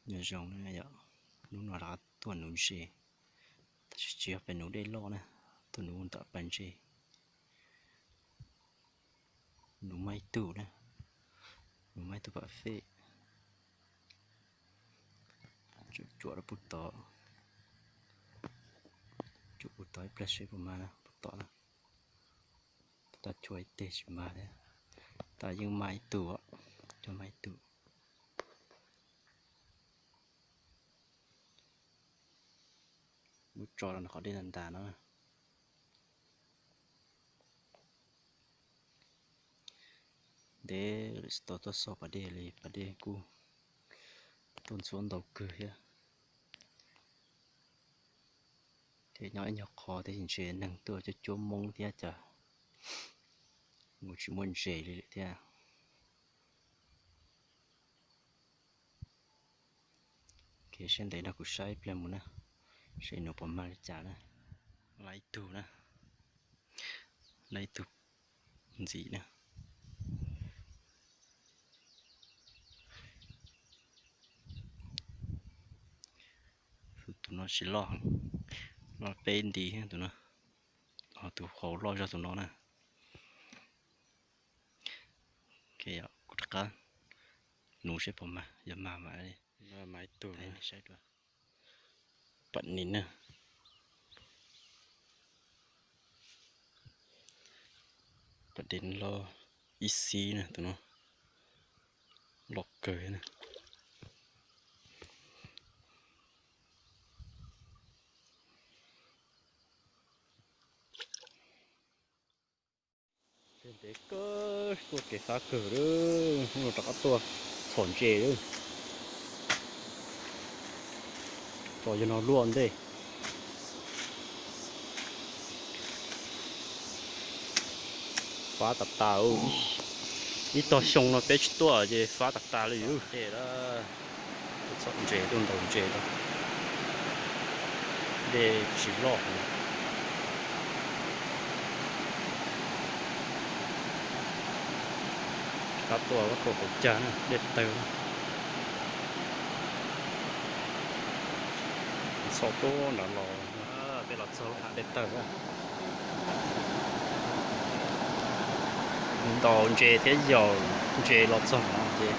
Nyob zoo na yom, hnub no rov qab tuaj nuv ntses, tab sis tsis yog pem nuv dej loj na, tuaj nuv ntawm pas ntses, nuv mas ib tug na, nuv mas ib tug pam fej, cuam rau puag tod, cuam puag tod ib pliag seb puas mag na, puag tod na, tab chua ib teg tsis mag thiab, tab yeej mag ib tug, coj mag ib tug. Muab tso rau qhov dej ntas ntas no. Ntev lawm tsis tau tuaj xauj pas dej li, pas dej kuj tuaj ntxhuav ntau kawg thiab. Ces nyob ib nyuag qho thiab ntshe neeg tuaj cuab cuab Hmoob thiab cas mus tsis muaj ntses li lawm thiab. Seb ntev no kuv saib ib pliag mus na, seb nuv puas mag li cas na. Lab ib tug na, lab ib tug ntxiv na. Tus no tsis loj, loj peb nti tus no, ho tus hauv loj zog tus no na. Kuv rov qab nuv seb puas mag, yog mag mam li ib tug saib dua. Pam nis na, pam nis loj ib xib na, tus no loj kawg na. Ntev kawg, tuaj kev qab kawg lawm, hnub no rov qab tuaj txhom ntses lawm. Tso yog no luaj ntej. Fab tas tas, ib tog xyoo no peb tsis tuaj ces fab tas tas li. Dej, txhom ntses tuaj ntaus ntses lawm, dej tsis loj. Rov qab tuaj, tuaj qaum cag na, dej tawg. Txhom tuaj nram los, peb los txog dej tawg. Ntaus ntses thiab yaum ntses los txog no ces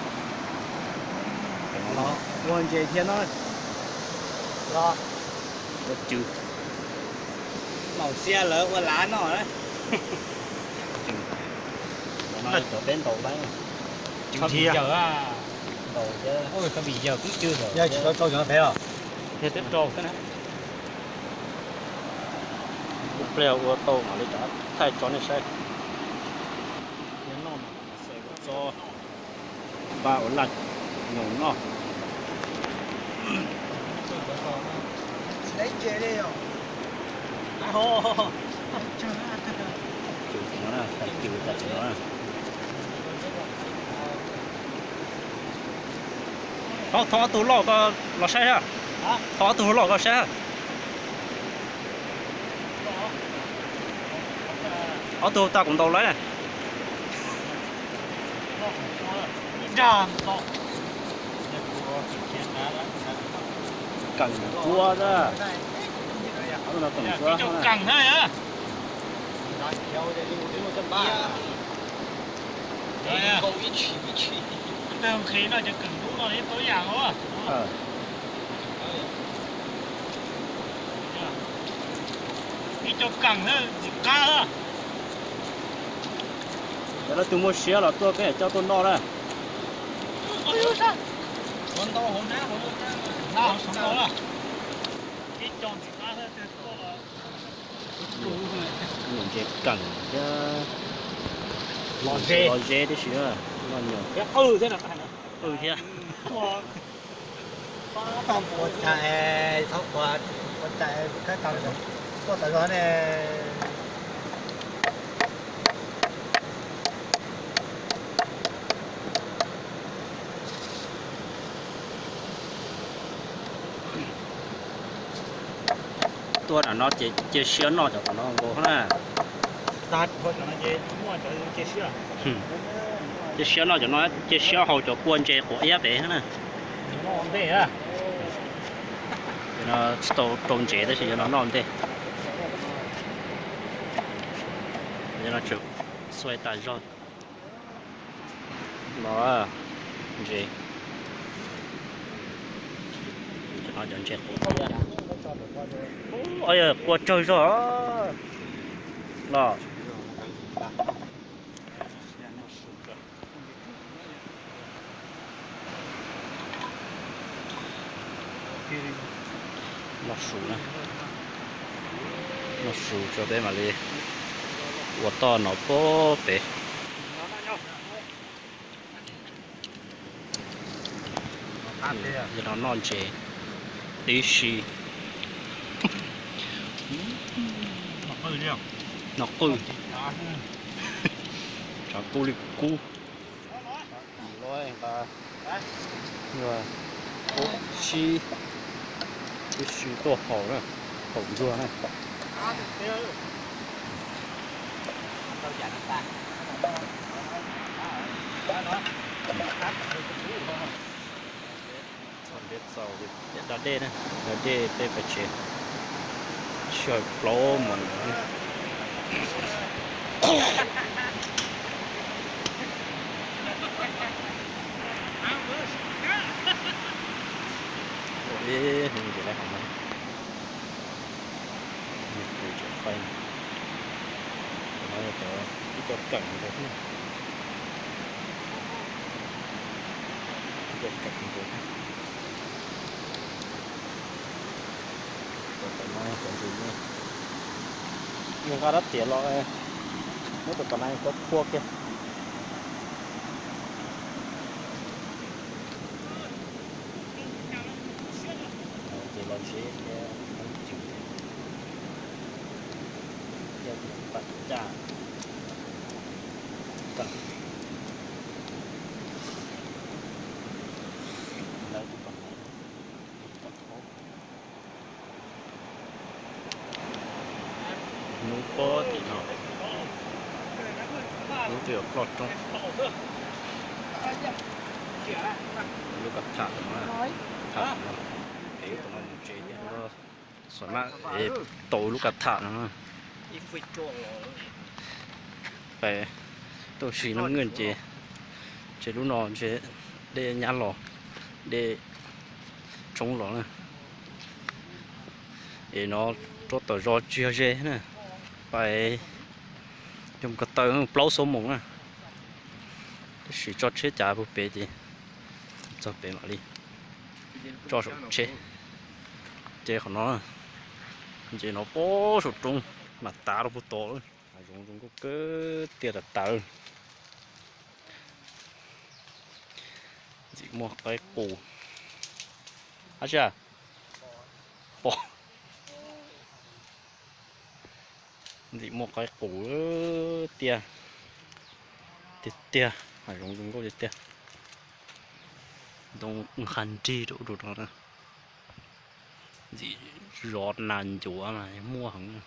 ua ntses thiab no. Los ua cw, maum xia lawv ua lav no. Cov peb ntaus laib, cw thiab, ntaus thiab, yog tsis tau rau cov peb os. Yog twb rau xwb na. Ib pliag ua tau mam li rov thaij tso nej saib. Tso npaj ua laj nyoos noj. Thov ob tug loj ko los saib. Thov ob tug loj ko saib. Ob tug tas kuv ntaus lawm. Keem kuab, keem na. Nqhis no ces keem dub no tau yam os. Ib co keem ntxim qab. Cov leej twg muaj siab los tuaj peb coj tuaj noj na. Ib co ntxim qab. Ntses keem thiab, los ze tib si, los nyuam thiab qw thiab. Qw thiab. Tau ua cas, tau ua cas, tuaj tas zog ne. Tuaj nram no ces cia siab noj cov tom no nkaus na. Cia siab noj cov no, cia siab haus cov kua ntses quav iab pem na. Ntej, no tsis tau rau ntsev tab sis yog no noj ntej. Yog no tseem xuaij tas zog. No ntses, cov ntses qus, yog qua tsawg zog los. Noj su na, noj su tso peb mam li ua toj no pem pem. Yog no noj ntses tib si. Noj qwj, tshav kub li kub. Ub, sib, ib si tuaj haus na, haus ntsuag na. Txog ntiav txaus, da dej na, da dej peb pais tsev, sij hawm plaub moos. Ua ib hnub ntses lawm hov no, nws pus tseem fai. Qhov no yog cov ib co kawm ntses thiab, ib co kawm ntses thiab. Cov no cov ntses no, yog nqa rab riam los muab cov tom no coj phua kiag. Ces los ntsib thiab, cws thiab, thiab tam caj, tam, lawv tus tom no, tom qab. Hnub pob tim no, hnub twb yuav ploj roob. Lub kav tham no, tham no, es tom no mus tsev thiab. Xov nam es tau lub kav tham no. Pais tau si no nkees ces, ces lub no ntshe dej nyab los, dej tshoob los na. Es no rau tom zos tsis yog ze na, pais yog mus ko taw plaub xuab moos na. Tab sis tso tsheb cav puag pem ces txog pem mam li tso saum tsheb. Ces qhov no, ces no pob saum roob mas tav rau puag tod. Hav zoov zoo nkauj kawg tiag tas tas. Ntxim muaj qaib qus. Ab tsi, pom. Ntxim muaj qaib qus tiag tiag tiag, hav zoov zoo nkauj tiag tiag. Ntoo nqha nrig rau ub rau no. Ntxim zov nas ncuav mas muaj heev.